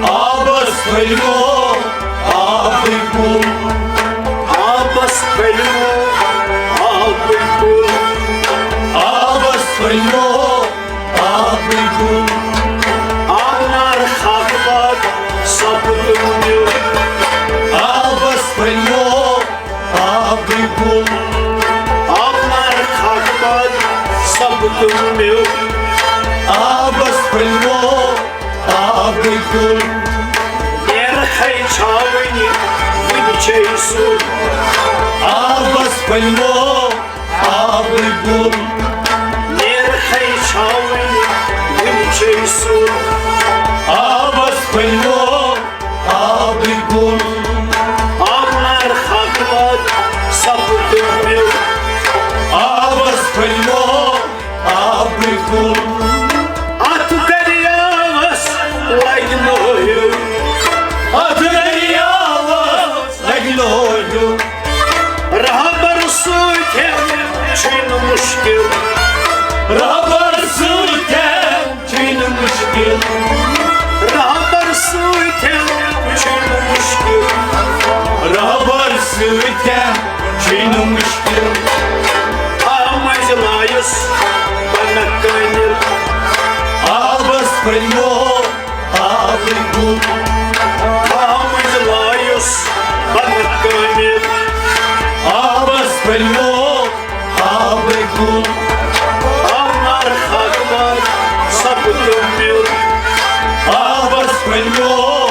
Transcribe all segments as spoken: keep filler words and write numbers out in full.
آبس پھٔلِمو آبٕے کُل۔ آبس پھٔلِمو آبٕے کُل۔ آبس پھٔلِمو آبٕے کُل۔ آب نار خاک باد سپُد نیُل۔ آبس پھٔلِمو آبٕے کُل۔ آب نار خاک باد سپُد نیُل۔ آبس پھٔلِمو آبٕے کُل۔ نیرکھے چھاوٕنہِ وٕنہِ چھے سُل۔ آبس پھٔلِمو آبٕے کُل۔ نیرکھے چھاوٕنہِ وٕنہِ چھے سُل۔ آبس پھٔلِمو آبٕے کُل۔ آب نار خاک باد سپُد نیُل۔ آبس پھٔلِمو آبٕے کُل۔ اتھ دٔریاوس لگہِ نہٕ ہیوٚر۔ اتھ دٔریاوس لگہِ نہٕ ہیوٚر۔ رہبر سۭتۍ چھُے نہٕ مُشکِل۔ رہبر سۭتۍ چھُے نہٕ مُشکِل۔ رہبر سۭتۍ چھُے نہٕ مُشکِل۔ رہبر سۭتۍ چھُے نہٕ مُشکِل۔ آ مٔنٛزۍ لایُس بنہٕ کٲمِل۔ آبس پھٔلِمو آبٕے کُل۔ آ مٔنٛزۍ لایُس بنہٕ کٲمِل۔ آبس پھٔلِمو آبٕے کُل۔ آب نار خاک باد سپُد نیُل۔ آبس پھٔلِمو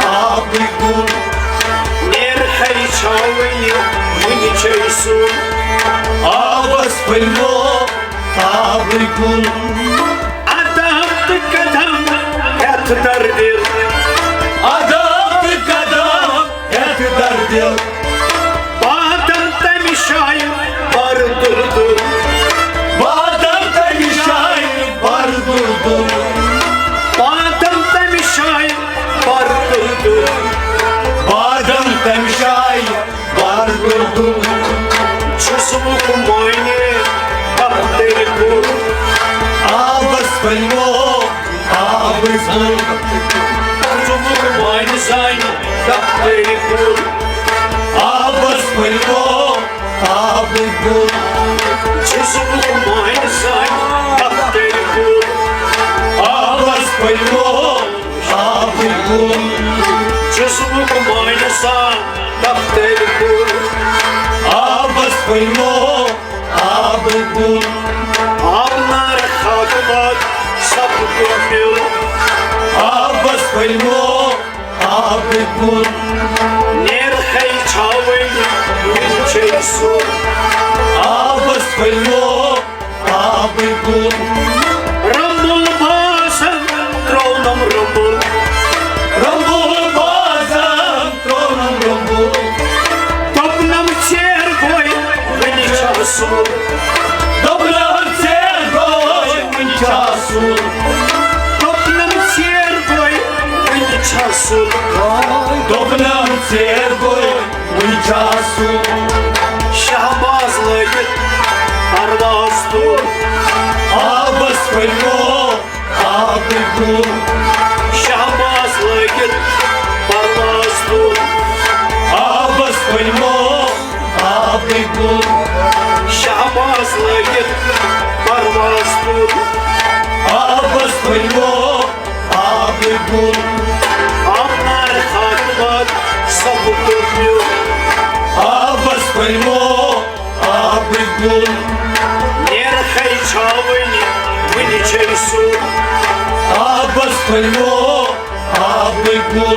آبٕے کُل۔ نیرکھے چھاوٕنہِ وٕنہِ چھے سُل۔ آبس پھٔلِمو آبٕے کُل۔ ادب تہٕ قدم ہٮ۪تھ دردِل۔ ادب تہٕ قدم ہٮ۪تھ دردِل۔ بادم تمہِ جایہِ بر دُردُل۔ بادم تمہِ جایہِ بر دُردُل۔ بادم تمہِ جایہِ بر دُردُل۔ بادم تمہِ جایہِ بر دُردُل۔ چھُس بہٕ مٲنِتھ دفتر کُن۔ آبس پھٔلِمو آبٕے کُل۔ چھُس بہٕ مٲنِتھ زانہِ دفتر کُن۔ آبس پھٔلِمو آبٕے کُل۔ چھُس بہٕ مٲنِتھ زانہِ دفتر کُن۔ آبس پھٔلِمو آبٕے کُل۔ چھُس بہٕ مٲنِتھ زانہِ دفتر کُن۔ آبس پھٔلِمو آبٕے کُل۔ آب نار خاک باد سپُد نیُل۔ آبس پھٔلِمو آبٕے کُل۔ نیرکھے چھاوٕنہِ وٕنہِ چھے سُل۔ آبس پھٔلِمو آبٕے کُل۔ رمبُل بازن ترٛوونم رمبُل۔ رمبُل بازن ترٛوونم رمبُل۔ دوٚپنم ژیر گوے وٕنہِ چھا سُل۔ دوٚپنم ژیر گوے وٕنہِ چھا سُل۔ دوٚپنم ژیر گوے وٕنہِ چھا سُل۔ دوٚپنم ژیر گوے وٕنہِ چھا سُل۔ شہباز لٲگِتھ پرواز تُل۔ آبس پھٔلِمو آبٕے کُل۔ شہباز لٲگِتھ پرواز تُل۔ آبس پھٔلِمو آبٕے کُل۔ شہباز لٲگِتھ پرواز تُل۔ آبس پھٔلِمو آبٕے کُل۔ آب نار خاک باد سپُد نیُل۔ آبس پھٔلِمو آبٕے کُل۔ نیرکھے چھاوٕنہِ وٕنہِ چھے سُل۔ آبس پھٔلِمو آبٕے کُل۔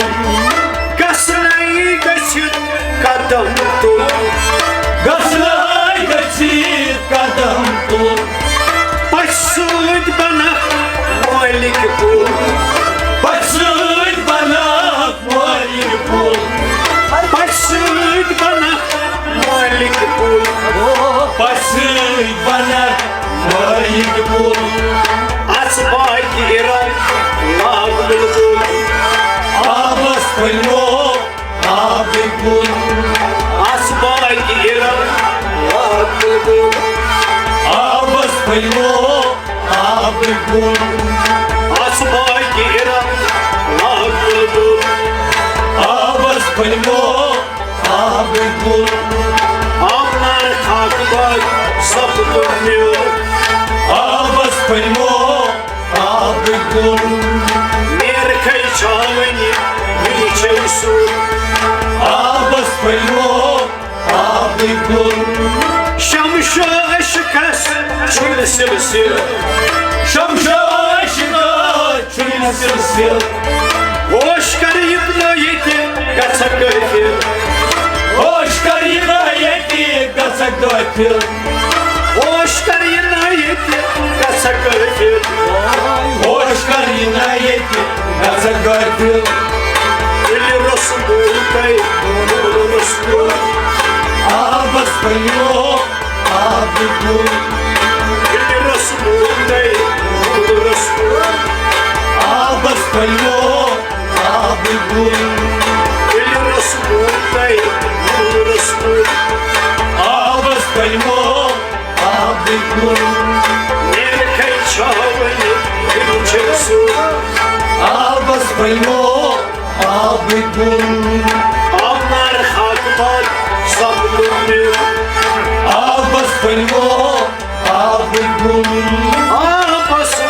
گژھنَے گٔژھِتھ قدم تُل۔ گژھنَے گٔژھِتھ قدم تُل۔ پژھِ سۭتۍ بنکھ مٲلِک کُل۔ پژھِ سۭتۍ بنکھ مٲلِک کُل۔ پژھِ سۭتۍ بنکھ مٲلِک کُل۔ پژھِ سۭتۍ بنکھ مٲلِک کُل۔ اژھ باقی ارم لاگ بلبل۔ آبس پھٔلِمو آبٕے کُل۔ اژھ باقی ارم لاگ بلبل۔ آبس پھٔلِمو آبٕے کُل۔ اژھ باقی آبس پھٔلمو آبٕکۍ بُن۔ نیرکھے چھاونہِ وٕنہِ چھے سُہ۔ آبس پھٔلمو آبٕکۍ بُن۔ شمشو عشقس چھُنہٕ سلسلہٕ۔ شمشو عشقس چھُنہٕ سلسلہٕ۔ ہوش کر یہِ نہٕ ییٚتہِ گژھکھ غٲفِل۔ ہوش کر یہِ نہٕ ییٚتہِ گژھکھ غٲفِل۔ ہوش کر یہِ نہٕ ییٚتہِ گژھکھ غٲفِل۔ ہوش کر یہِ نہٕ ییٚتہِ گژھکھ غٲفِل۔ ییٚلہِ رسول تۄہہِ رسول آبس پھٔلمو آبٕکۍ بُن۔ ییٚلہِ رسول تۄہہِ رسول آبس پھٔلمو آبٕکۍ بُن۔ ییٚلہِ رسول تۄہہِ رسول آبس پھٔلمو آبٕکۍ بُن۔ نیرکھے چھاونہِ وٕنہِ چھے سُہ۔ آبس پھٔلمو آبٕکۍ بُن۔ عمر خاک پت سپدُن مےٚ۔ آبس پھٔلمو آبٕکۍ بُن۔ آبس